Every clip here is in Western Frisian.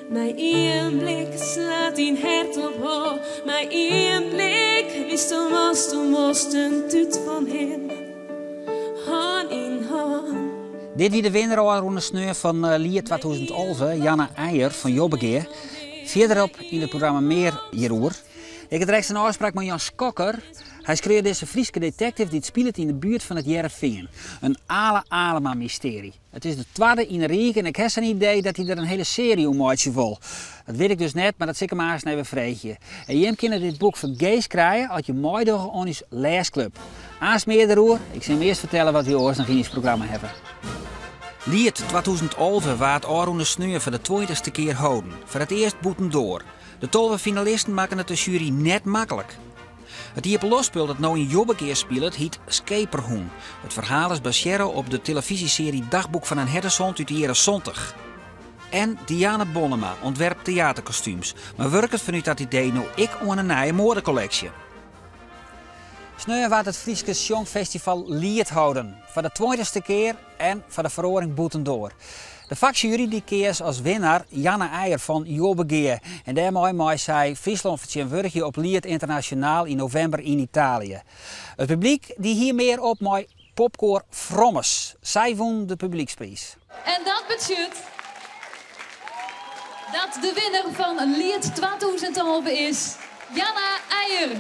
Mei ien blik slaat dyn hert op hol. Mei ien blik witsto watsto wolst in tút fan him, hân yn hân. Dit wie de winner ôfrûne sneon fan Liet 2011, Janna Eijer fan Jobbegea. Fierderop yn it programma mear hjiroer. Ik ha drekst in ôfspraak mei Jan Schokker. Hy skreau dizze Fryske detective dy't spilet yn de buert fan it Hearrenfean. In Ale Alema mystery. It is de twadde yn 'e rige en ik ha sa'n idee dat hy der in hiele searje oer meitsje wol. Dat wit ik dus net, mar dat sil ik him aanst even freegje. En jim kinne dit boek fergees krije as je meidogge oan ús lêsklup. Aanst mear deroer, ik sil jim earst fertelle wat wy oars noch yn ús programma hawwe. Liet 2011 waard ôfrûne sneon foar de tweintichste kear holden, foar it earst bûtendoar. De 12 finalisten makken it de sjuery net maklik. It iepenloftspul dat no yn Jobbegea spilet hyt Skeperhûn. It ferhaal is basearre op de telefyzjesearje Dagboek van een Herdershond út de jierren santich. En Diane Bonnema ûntwerpt teaterkostúms, mar wurket fanút dat idee no ek oan in nije moadekolleksje. Sneon waard it Fryske sjongfestival Liet holden, foar de tweintichste kear en foar de feroaring bûtendoar. De faksjuery dy keas as winner Janna Eijer fan Jobbegea en dêrmei mei sy Fryslân fertsjintwurdigje op Liet Ynternasjonaal yn novimber yn Italië. It publyk die hie mear op mei popkoar Frommes. Sy wûnen de publykspriis. En dat betsjut dat de winner fan Liet 2011 is Janna Eijer.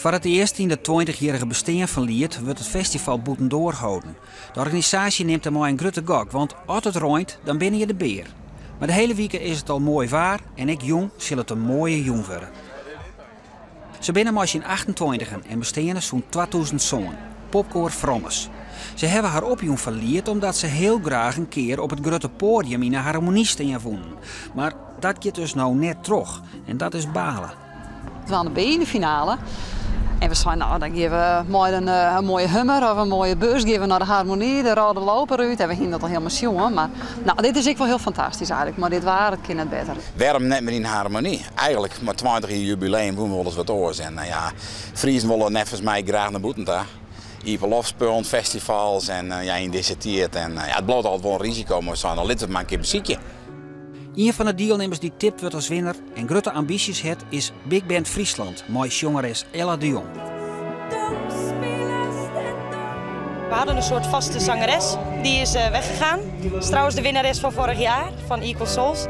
Foar it earst yn it tweintichjierrige bestean fan Liet wurdt it festival bûtendoar holden. De organisaasje nimt dêrmei in grutte gok, want as it reint, dan binne je de bear. Mar de hiele wike is it al moai waar en ek jûn sil it in moaie jûn wurde. Se binne mei syn achtentweintigen en besteane sûnt 2007, Popkoar Frommes. Se hawwe har opjûn foar Liet omdat se hiel graach in kear op it grutte poadium yn de Harmonie stean woenen. Mar dat giet dus no net troch en dat is bale. We binne yn de finale. En we seinen, nou, dan gean we mei in, eh, in moaie Hummer of in moaie bus gean we nei de Harmonie, de rode loper út. En we hiene dat al hielendal sjoen. Mar nou, dit is ek wol hiel fantastysk eigentlik. Mei dit waar, it kin net better. Wêrom net mear yn Harmonie? Eigentlik, mei 20 jier jubileum woene we wolris wat oars. En eh, ja, Friezen wolle neffens my graach nei bûten ta. Iepenloftspullen, festivals en eh, ja, yn dizze tiid. En ja, it bliuwt altyd wol in risiko, mar we seinen, nou, litte we it mar in kear besykje. Ien fan de dielnimmers dy't tipt wurdt as winner en grutte ambysjes hat is Big Band Friesland mei sjongeres Ella de Jong. We hadden een soort vaste zangeres, die is eh, weggegaan. Dat is trouwens de winnares van vorig jaar, van Equal Souls.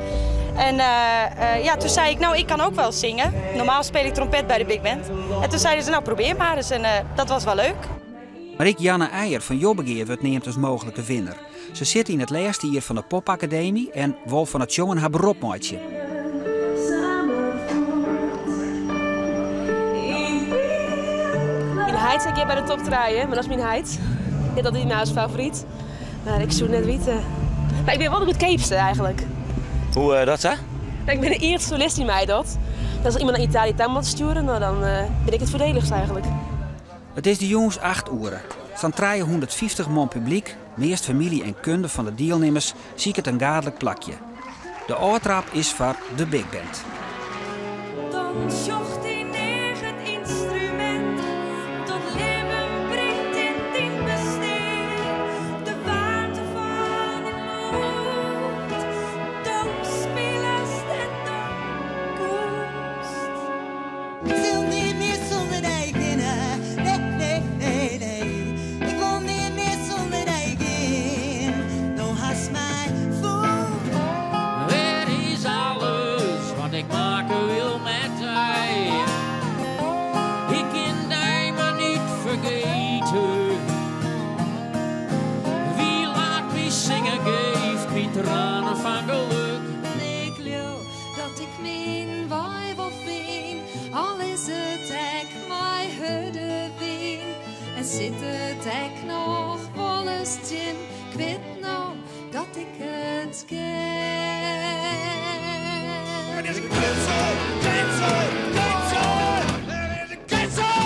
En eh, eh, ja, toen zei ik, nou, ik kan ook wel zingen. Normaal speel ik trompet bij de big band. En toen zeiden ze, nou, probeer maar eens. En dat was wel leuk. Mar ek Janna Eijer fan Jobbegea wurdt neamd as mooglike winner. Se sit yn it lêste jier fan de Popakademy en wol fan it sjongen har berop meitsje. Myn heit sei kear by de top trije, mar dat is myn heit. Ja, dat is myn favoriet. Mar ik soe it net witte. Mar ik bin wol de goedkeapste eigentlik. Hoe eh, dat sa? Ik bin de iennichste solist dy't meidocht. Dus as iemand nei Italië ta moat stjoere, nou, dan eh, bin ik it foardelichst eigentlik. It is de jûns acht oere. Sa'n 350 man publyk, meast famylje en kunde fan de dielnimmers, siket in gaadlik plakje. De ôftraap is foar de big band. Dan sjocht dyn each it ynstrumint dat libben bringt yn dyn bestean. De waarmte fan it lûd, do spilest en do komst. Sil nea mear sûnder dy kinne, nee, nee, nee, nee. Ik wol nea mear sûnder dy gean. Do hast my fûn. Het is alles wat ik maken wil met dy. Ik kin dy mar niet fergeten. Wie laat my singe, geeft my tranen fan geluk. Ik leau dat ik myn wei wol fyn, al is it ek mei hurde wyn. En sit it ek noch wolris tsjin, ik wit no dat ik it kin. Het is een kutzooi, kutzooi, kutzooi. Het is een kutzooi.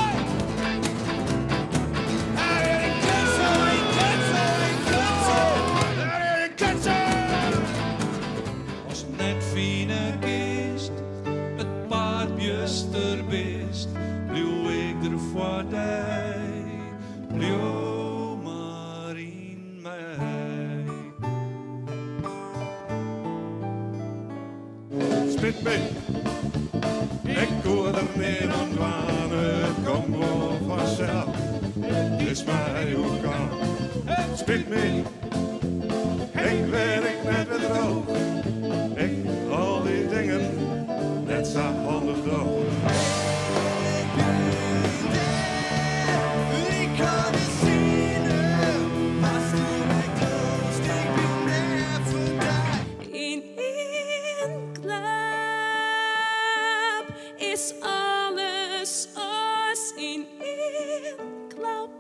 Het is een kutzooi, kutzooi, kutzooi. Het is een kutzooi. Ast net fine kinst, it paad bjuster bist, bliuw ik der foar dy, bliuw mar yn my. spyt my, ik koe der neat oan dwaan, it gong gewoan fansels, it is my oerkaam. It spyt my, ik wit ek net wêrtroch ik al dy dingen net sa handich doch. Yn ien klap is alles oars yn ien klap.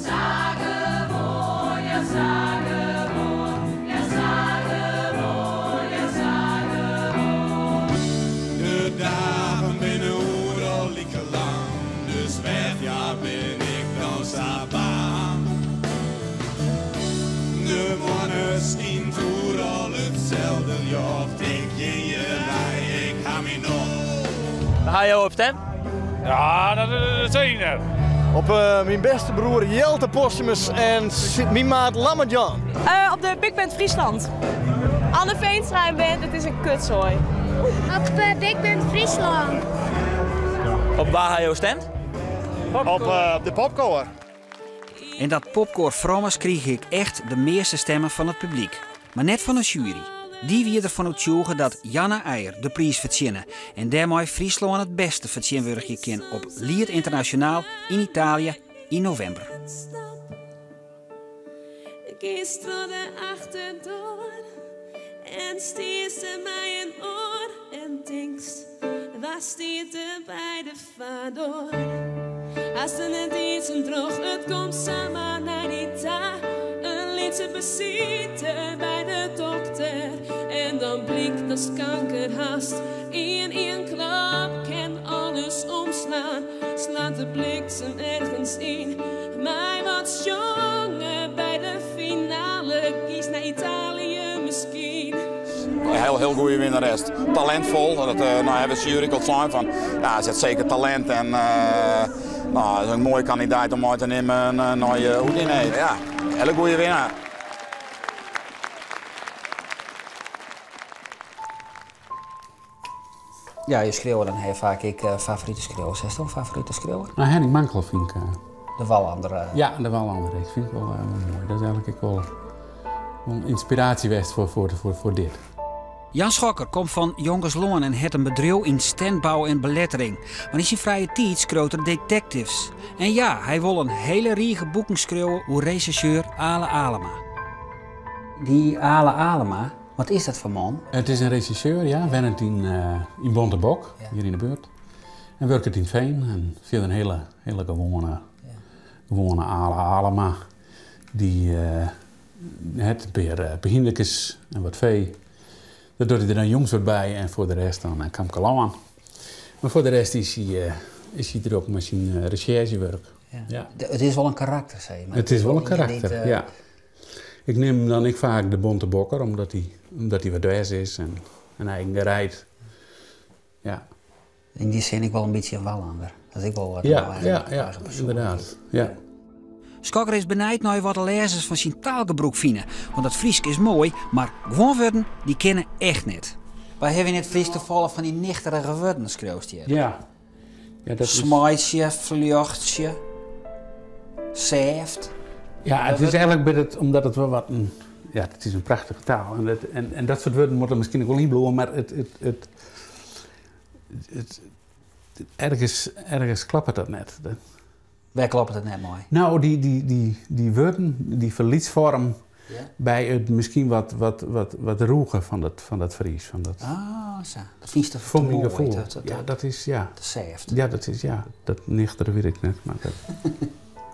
Sa gewoan, ja sa gewoan, ja sa gewoan, ja sa gewoan. De dagen binne oeral like lang, dus wêrfoar bin ik dan sa bang? De moanne skynt oeral itselde ljocht, ik gean hjirwei, ik ha myn nocht. Wêr ha jo op stimd? Ja, dat is zeker. Op myn bêste broer Jelte Posthumus en myn maat Lammert Jan. Op de Big Band Friesland. Anne Veenstra en band, it is in kutsoai. Op Big Band Fryslân. Op wa ha jo stimd? Op de popkoar. En dat popkoar Frommes krige ek echt de measte stemmen fan it publyk. Mar net fan de sjuery. Dy wie derfan oertsjûge dat Janna Eijer de priis fertsjinne en dêrmei Fryslân it bêste fertsjinwurdigje kin op Liet Ynternasjonaal yn Italië yn novimber. Giest troch de achterdoar en stiest der mei in oar en tinkst, wa stiet der by de foardoar? Hast der net iens in troch, it komt samar nei dy ta. In lytse besite by de dokter en dan blykt datst kanker hast. Yn ien klap kin alles omslaan, slaat de bliksem ergens yn. Mei wat sjonge by de finale, giest nei Italië miskien. Heel, heel goede winnares. Talentvol. Dat nou, hebben de jury al sein fan, ja, se hat seker talint en nou, is in moaie kandidaat om mei te nimmen nei Udine. Ja, hiele goede winnaar. Ja, je skriuwe dan hiel faak ek favorite skriuwers. Hast in favorite skriuwer? Nou, Henning Mankell fyn ik. De Wallander. Ja, de Wallander. Ik fyn it wol moai. Dat is eigenlik ek wol in ynspiraasje west foar dit. Jan Schokker komt fan Jonkerslân en hat in bedriuw yn standbou en belettering. Mar yn syn frije tiid skriuwt er detectives. En ja, hy wol in hiele rige boeken skriuwe oer regisseur Ale Alema. Dy Ale Alema, wat is dat foar man? It is in regisseur, ja. Wennet yn yn Bontebok, hjir yn de buert. En wurket yn it fean. En fierder in hiele, hiele gewoane, gewoane Ale Alema. Dy hat in pear hynderkes en wat fee. Dat docht hy der dan jûns wat by en foar de rest dan kampke lân. Mar foar de rest is hy, is hy drok mei syn resjerzjewurk. Ja. It is wol in karakter, sis mar. It is wol in karakter, ja. Ik neam him dan ek faak de Bontebokker, omdat hy, omdat hy wat dwers is en, en eigen gereid. Ja. Yn dy sin ek wol in bytsje in Wallander. Dat is ek wol wat Ja, ja, ja, ynderdaad. Ja. Schokker is benijd nei wat de lêzers fan syn taalgebrûk fine. Want dat Frysk is moai, mar guon wurden dy kinne echt net. Wy hawwe yn it Frysk tefolle fan dy nichterige wurden, skriuwst hjir. Ja. Ja, dat is... Smeitsje, fljochtsje, sêft. Ja, it is eigenlik by it, omdat it wol wat in, ja, it is in prachtige taal. En, it, en, en dat soart wurden moatte miskien ek wol ynbliuwe, mar it, it, it, it, ergens, ergens kloppet dat net. Wêr kloppet it net mei? Nou, dy, dy, dy, dy wurden, dy ferlytsfoarm by it miskien wat, wat, wat, wat rûge fan dat Frysk. Fan dat, Ah, sa. Dat fynst te Foar myn moai. gefoel. Dat, Ja, dat is, ja. Te sêft. Ja, dat is, ja. Dat nichtere wit ik net, mar dat,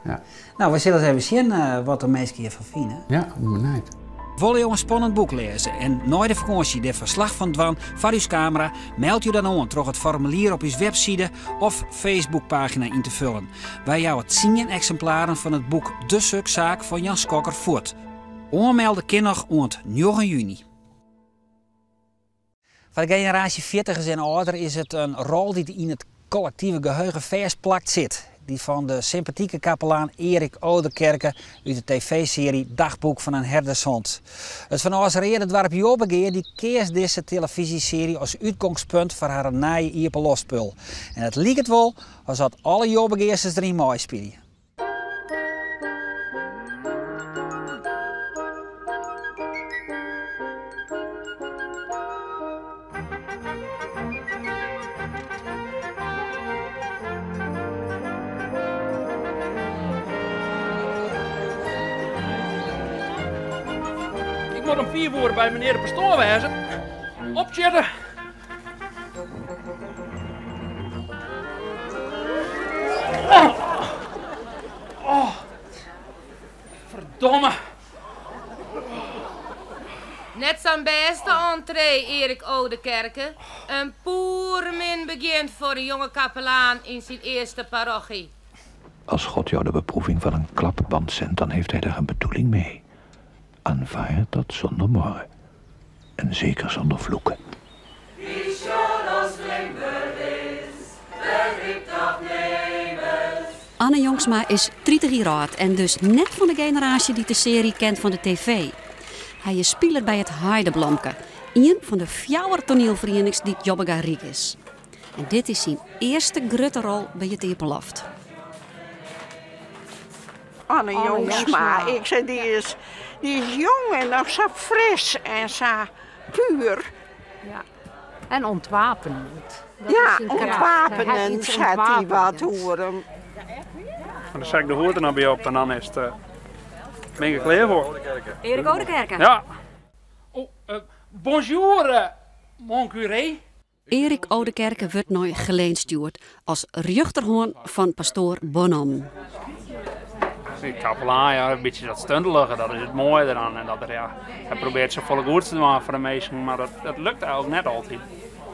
ja. Nou, we sille ris even sjen wat de minsken hjirfan fine. Ja, ben benijd. Wolle jo in spannend boek lêze en nei de fakânsje dêr ferslach fan dwaan foar ús kamera? Meld jo dan oan troch it formulier op ús webside of Facebookpagina yn te fullen. Wy jouwe tsien eksimplaren fan it boek De Suksaak fan Jan Schokker fuort. Oanmelde kin noch oant njoggen juny. Foar de generaasje fjirtigers en âlder is it in rol dy't yn it kollektive geheugen fêstplakt sit. Dy fan de sympatike kapelaan Erik Oderkerke út de tv-searje Dagboek van een Herdershond. It fanâlds reade doarp Jobbegea dy keas dizze telefyzjesearje as útgongspunt foar harren nije iepenloftspul. En it liket wol as at alle Jobbegeasters deryn meispylje. Ik moat om 5 oere by menear de pastoar wêze. Opsjitte! Oh. Oh. Ferdomme! Net sa'n bêste entree, Erik Odekerke. In poermin begjin foar in jonge kapelaan yn syn earste parochy. Als God jou de beproeving van een klapband zendt, dan heeft hij daar een bedoeling mee. Aanvaard dat zonder morren. En zeker zonder vloeken. Anne Jongsma is 30 jier âld en dus net fan de generaasje dy't de searje kent fan de TV. Hy is spiler by it Heideblomke, ien fan de fjouwer toanielferienings dy't Jobbega ryk is. En dit is syn earste grutte rol by it Iepenloft. Anne Jongsma, ik sei dy is, dy is jong en noch sa fris en sa puer. Ja. En ontwapenend. Dat ja, is syn kracht. Hy hat ontwapenend iets set hy wat ontwapenends. oer him. En dan set ik de hoed der noch by op en dan is it, eh, bin ik der klear foar. Erik Odekerke. Ja. Oh, eh, bonjour, eh, mon curé. Erik Odekerke wurdt nei Geleen stjoerd as rjochterhân fan pastoar Bonhomme. De kapelaan, ja, in bytsje dat stuntelige, dat is it moaie deroan. En dat er, ja, hy probearret safolle goeds te dwaan foar de minsken, mar dat, dat lukt eigentlik net altyd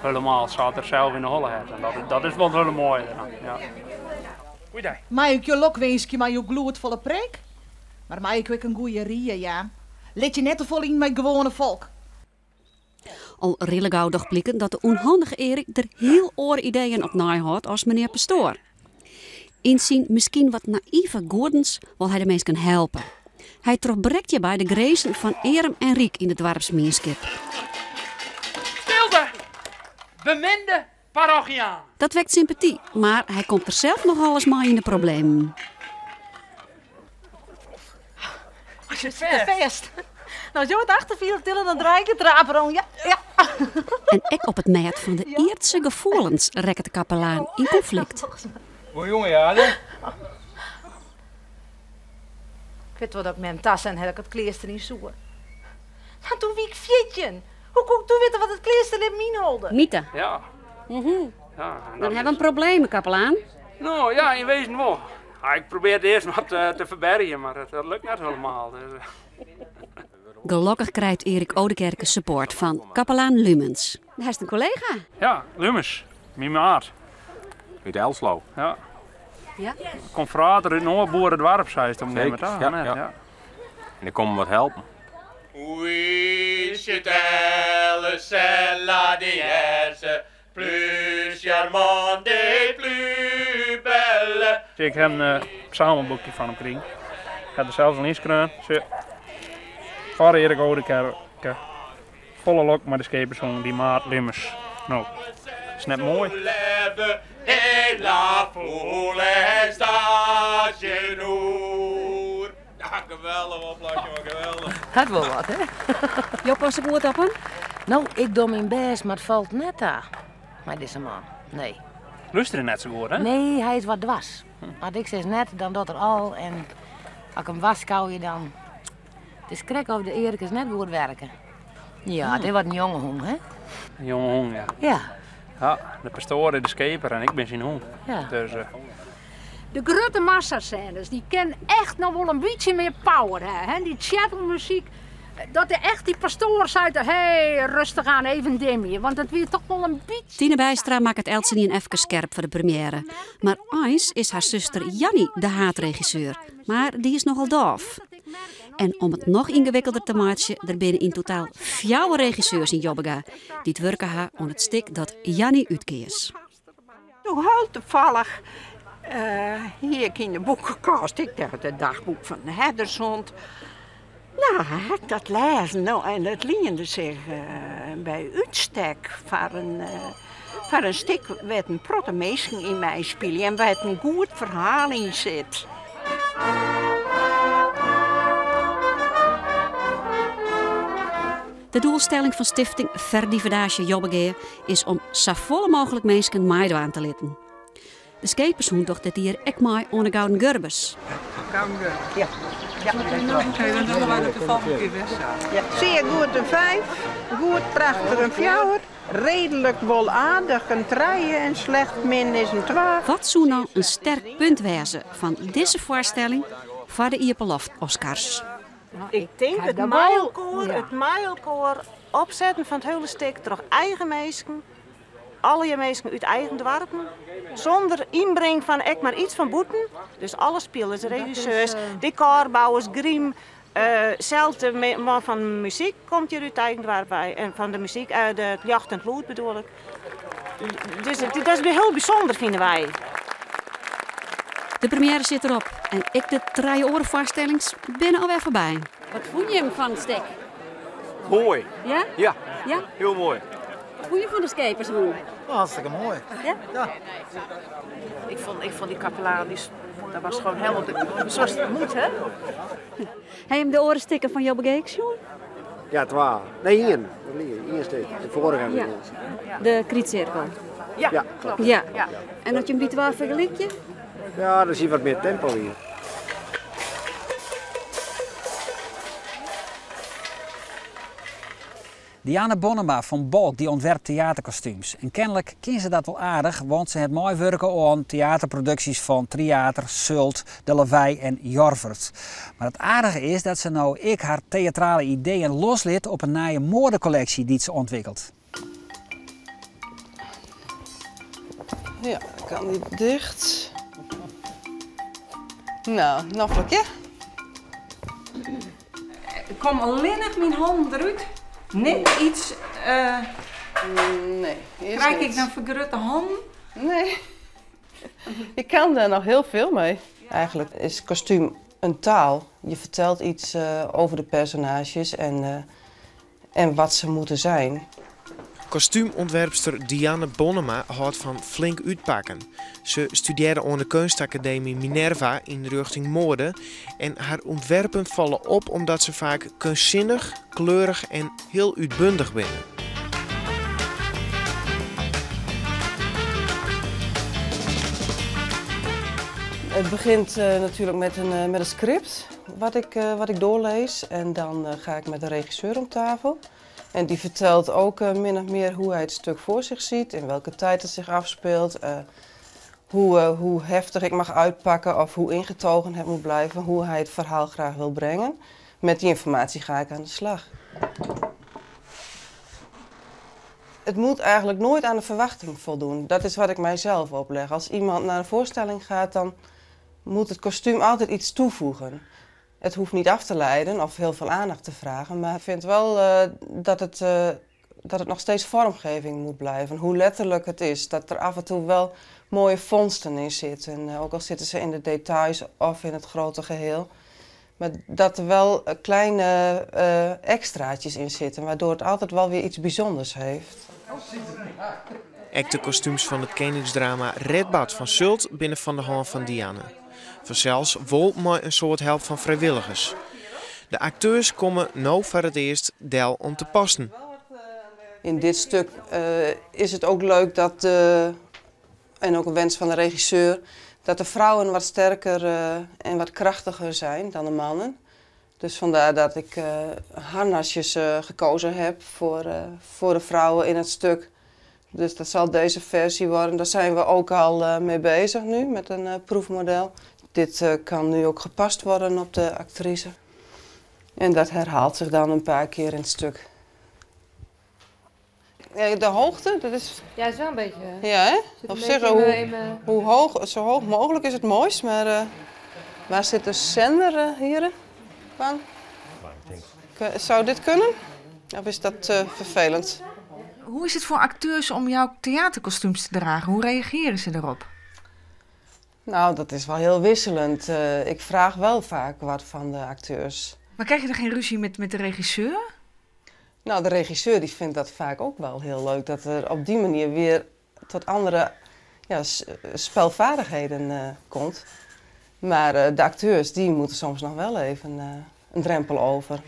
helemaal sa't er sels yn de holle hat. En dat, dat is wol it hiele moaie deroan, ja. Goeidei. Mei ik jo lokwinskje mei jo gloedfolle preek? Mar mei ik jo ek in goeie rie jaan? Lit je net te folle yn mei it gewoane folk. Al rillegau docht bliken dat de ûnhandige Erik der hiel oare ideeën op neihâldt as menear pastoar. Yn syn miskien wat naïve goedens wol hy de minsken helpe. Hy trochbrekt hjirby de grinzen fan earm en ryk yn de doarpsmienskip. Stilte! Beminde parochianen! Dat wekt sympaty, mar hy komt der sels nochal ris mei yn de problemen. Sit fêst. No, as jo it achterfielen tille, dan draai ik de traap rûn. Ja, ja. En ek op it mêd fan de ierdse gefoelens rekket de kapelaan yn konflikt. Moai jonge, ja, hè? Ik wit wol dat mem tasein hat dat ik it kleaster yn soe. Mar doe wie ik 14. Hoe koe ik doe witte wat it kleasterlibben ynholde? Mite. Ja. Mhm. Ja, en Dan dat ha we in probleem, kapelaan. No, ja, yn wezen wol. Ja, ik probearje it earst wat te ferbergjen, mar dat lukt net helemaal. Dus. Gelokkich krijt Erik Odekerke support fan kapelaan Lumens. Hy is in kollega. Ja, Lumens, myn maat. Út Elslo. Ja. Ja. Konfrater út Noardboeredoarp, seist om Zeker, ja, ja, ja. En ik kom wat helpen. Oui, c'est elle, c'est la déesse, plus charmante et plus belle. Ik ha in psalmboekje fan him krigen. Ik ha der sels al ynskreaun. Sjoch. Foar Erik Odekerke. Folle lok mei de skepershûn, dyn maat Lumens. No, is net moai? Ja, geweldich oplossing, man, geweldich. Hat wol wat, hè? Jo passe goed op him? No, ik doch myn bêst, mar it falt net ta mei dizze man. Nee. Lústerje net sa goed, hè? Nee, hy is wat dwars. As ik sis net, dan docht er al. En as ik him warskôgje, dan... It is krekt of de earkes net goed werke. Ja, it is wat in jonge hûn, hè? In jonge hûn, ja. Ja. Ja, de pastoar is de skeper en ik bin syn hûn. Ja. Dus, De grutte massasênes, dy kin echt noch wol in bytsje mear power ha. Hè? Dy tsjettelmuzyk, dat de echt dy pastoar seit, hey, rêstich oan, even dimje. Want dat wie toch wol in bytsje... Tine Bijstra makket eltsenien efkes skerp foar de premiêre. Mar eins is har suster Janny de haadregisseur. Mar dy is nochal dôf. En om it noch yngewikkelder te meitsjen, der binne yn totaal fjouwer regisseurs yn Jobbega dy't wurke ha oan it stik dat Janny útkeas. Doe hiel tafallich. Hie ik yn de boekekast, ik dacht it dagboek fan de herdershond. No, ha ik dat lêzen, no, en it liende sich by útstek foar in, foar in stik wêr't in protte minsken yn meispylje en wêr't in goed ferhaal yn sit. De doelstelling fan stifting Ferdivedaasje Jobbegea is om safolle mooglik minsken meidwaan te litten. De Skepershûn docht dit jier ek mei oan de Gouden Gurbes. Gouden Gurbes, ja. Ja, Oké, dan dogge wy dat de folgjende kear wer sa. Ja. Sear goed in fiif, goed prachtich in fjouwer, reedlik wol aardich in trije en slecht min is in twa. Wat soe no in sterk punt wêze fan dizze foarstelling foar de Iepenloft Oscars? Ik tink it mei-elkoar, it mei-elkoar opsetten fan it hiele stik troch eigen minsken, Allegear minsken út eigen doarpen, sûnder ynbring fan ek mar iets fan bûten. Dus alle spilers, regisseurs, dekôrbouwers, grime, sels de man fan muzyk komt hjir út eigen doarp wei. En fan de muzyk, it ljocht en it lûd bedoel ik. Dus dat is hiel bysûnder fine wy. De premiêre sit derop en ek de trije oare foarstellings binne alwer foarby. Wat fûn jim fan it stik? Moai. Ja? Ja. Ja? Hiel moai. Wat fûn je fan de Skepershûn? Hartstikke moai. Ja? Ja. Ik fûn dy kapelaan, dy, dat was gewoon helemaal zoals het moet, hè? Ha jim de oare stikken fan Jobbegea ek sjoen? Ja, twa. Nee, ien. Ien stik. De foarige ha we Ja. De Krytsirkel. Ja, ja, klopt. Ja. En as jim dy twa fergelykje? Ja, der sit wat mear tempo yn. Diane Bonnema fan Balk dy ûntwerpt teaterkostúms. En kenlik kin se dat wol aardich, want se hat meiwurke oan teaterproduksjes fan Tryater, Sult, De Lawei en Jorvert. Mar it aardige is dat se no ek har teatrale ideeën loslit op in nije moadekolleksje dy't se ûntwikkelt. Ja, dan kan die dicht. Nou, noflik, ja? Ik kom allinnich myn hannen derút. Net iets. Uh, nee. Krij ik dan fergrutte hannen? Nee. Je kan daar nog heel veel mee. Eigenlijk is kostuum een taal. Je vertelt iets uh, over de personages en, uh, en wat ze moeten zijn. Kostuumontwerpster Diane Bonnema hâldt fan flink útpakken. Se studearre oan de Keunstakademy Minerva yn rjochting moade en har ûntwerpen falle op omdat se faak keunstsinnich, kleurich en hiel útbundich binne. Het begint uh, natuurlijk met een, uh, met een script wat ik, uh, wat ik doorlees. En dan ga ik met de regisseur om tafel. En die vertelt ook min of meer hoe hij het stuk voor zich ziet, in welke tijd het zich afspeelt, hoe, hoe heftig ik mag uitpakken of hoe ingetogen het moet blijven, hoe hij het verhaal graag wil brengen. Met die informatie ga ik aan de slag. Het moet eigenlijk nooit aan de verwachting voldoen. Dat is wat ik mijzelf opleg. Als iemand naar een voorstelling gaat, dan moet het kostuum altijd iets toevoegen. Het hoeft niet af te leiden of heel veel aandacht te vragen, maar ik vind wel uh, dat, het, uh, dat het nog steeds vormgeving moet blijven. Hoe letterlijk het is, dat er af en toe wel mooie vondsten in zitten. Uh, ook al zitten ze in de details of in het grote geheel. Maar dat er wel kleine extraatjes in zitten, waardoor het altijd wel weer iets bijzonders heeft. Ek de kostúms fan it keningsdrama Redbad fan Sult binne fan de hân fan Diane. Fansels wol mei in soad help fan frijwilligers. De akteurs komme no foar it earst del om te passen. In dit stuk uh, is het ook leuk dat, uh, en ook een wens van de regisseur, dat de vrouwen wat sterker uh, en wat krachtiger zijn dan de mannen. Dus vandaar dat ik uh, harnasjes uh, gekozen heb voor, uh, voor de vrouwen in het stuk. Dus dat zal deze versie worden. Daar zijn we ook al mee bezig nu met een proefmodel. Dit kan nu ook gepast worden op de actrice. En dat herhaalt zich dan een paar keer in het stuk. De hoogte, dat is... Ja, is wel een beetje... Ja, hè? Op zich, hoe, hoe hoog, zo hoog mogelijk is het mooist, maar uh, waar zit de zender uh, hier? Bang? Zou dit kunnen? Of is dat uh, vervelend? Hoe is het voor acteurs om jouw theaterkostuums te dragen? Hoe reageren ze erop? Nou, dat is wel heel wisselend. Eh, ik vraag wel vaak wat van de acteurs. Maar krijg je dan geen ruzie met, met de regisseur? Nou, de regisseur die vindt dat vaak ook wel heel leuk. Dat er op die manier weer tot andere ja, spelvaardigheden eh, komt. Maar eh, de acteurs die moeten soms nog wel even eh, een drempel over.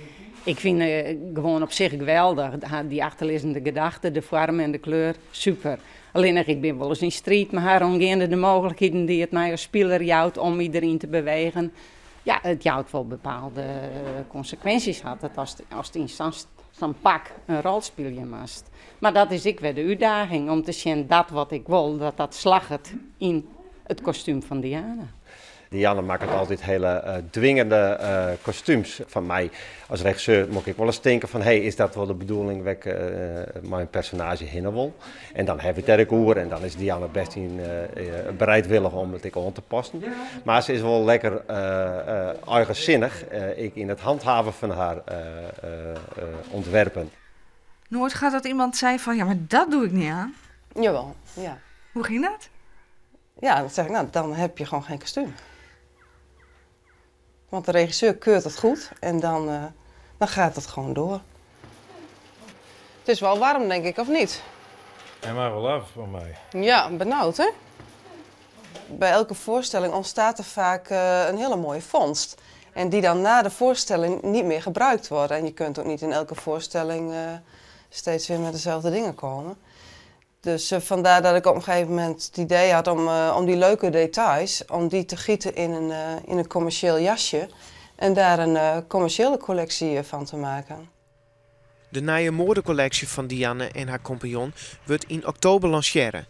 Ik vind het gewoon op zich geweldig. Die achterliggende gedachte, de vorm en de kleur, super. Alleen ik ben wel eens in strijd met haar omgaande de mogelijkheden die het mij als speler jouwt om iedereen te bewegen. Ja, het jouwt wel bepaalde consequenties had. Dat als, als het in zo'n pak een rol spelen moest. Maar dat is ik weer de uitdaging om te zien dat wat ik wil, dat dat slaget in het kostuum van Diana. Diana maakt altijd hele eh, dwingende eh, kostuums van mij. Als regisseur moet ik wel eens denken van, hey, is dat wel de bedoeling waar ik eh, mijn personage heen wil? En dan heb ik het er en dan is Diana best in, bereidwillig om het ik aan te passen. Maar ze is wel lekker eigenzinnig ik in het handhaven van haar ontwerpen. Nooit gaat dat iemand zei van, ja, maar dat doe ik niet aan. Jawel, ja. Hoe ging dat? Ja, dan zeg ik, nou, dan heb je gewoon geen kostuum. Want de regisseur keurt het goed en dan, eh, dan gaat het gewoon door. Het is wel warm, denk ik, of niet? Hij mag wel af van mij. Ja, benauwd, hè? Bij elke voorstelling ontstaat er vaak eh, een hele mooie vondst. En die dan na de voorstelling niet meer gebruikt wordt. En je kunt ook niet in elke voorstelling eh, steeds weer met dezelfde dingen komen. Dus eh, vandaar dat ik op een gegeven moment het idee had om, eh, om die leuke details, om die te gieten in een, eh, in een commercieel jasje. En daar een commerciële collectie van te maken. De nieuwe modecollectie van Dianne en haar compagnon wordt in oktober lanceren.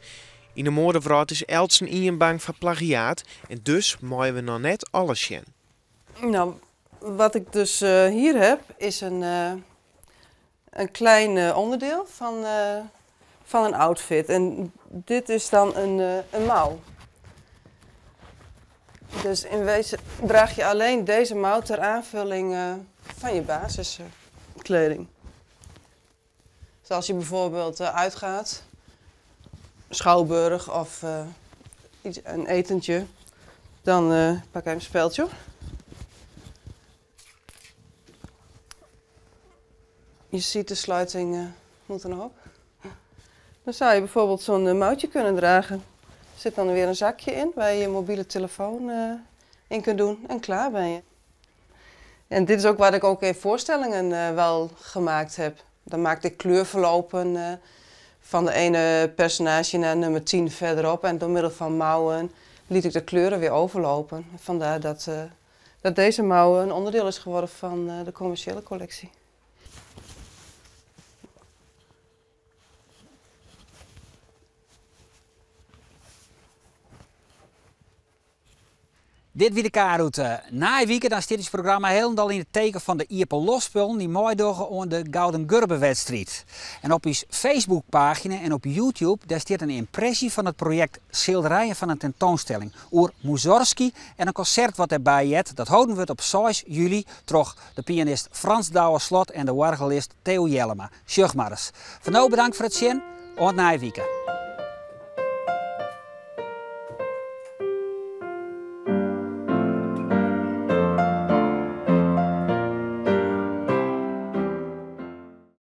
In de modewrâld is eltsen ien bang foar plagiaat en dus meie we noch net alles sjen. Nou, wat ik dus hier heb, is een, een klein onderdeel van, van een outfit. En dit is dan een, een mouw. Dus in wezen draag je alleen deze mouw ter aanvulling van je basiskleding. Dus als je bijvoorbeeld uitgaat, schouwburg of iets, een etentje, dan pak ik even een speldje. Je ziet de sluiting moet er nog op. Dan zou je bijvoorbeeld zo'n eh, mouwtje kunnen dragen. Er zit dan weer een zakje in waar je je mobiele telefoon eh, in kunt doen en klaar ben je. En dit is ook wat ik ook in voorstellingen eh, wel gemaakt heb. Dan maakte ik kleurverlopen van de ene personage naar nummer 10 verderop. En door middel van mouwen liet ik de kleuren weer overlopen. Vandaar dat, dat deze mouwen een onderdeel is geworden van de commerciële collectie. Dit wie de K-route. Na wike dan stiet it programma hielendal yn it teken fan de iepenloftspullen dy't meidogge oan de Gouden Gurbe-wedstriid. En op ús Facebookpagina en op YouTube dêr stiet in ympresje fan it projekt Schilderijen van een tentoonstelling oer Mussorgsky en in konsert wat dêrby heart. Dat holden wurdt op 6 july troch de pianist Frans Douwe Slot en de oargelist Theo Jellema. Sjoch mar ris. Foar no bedankt foar it sjen. Oant nije wike.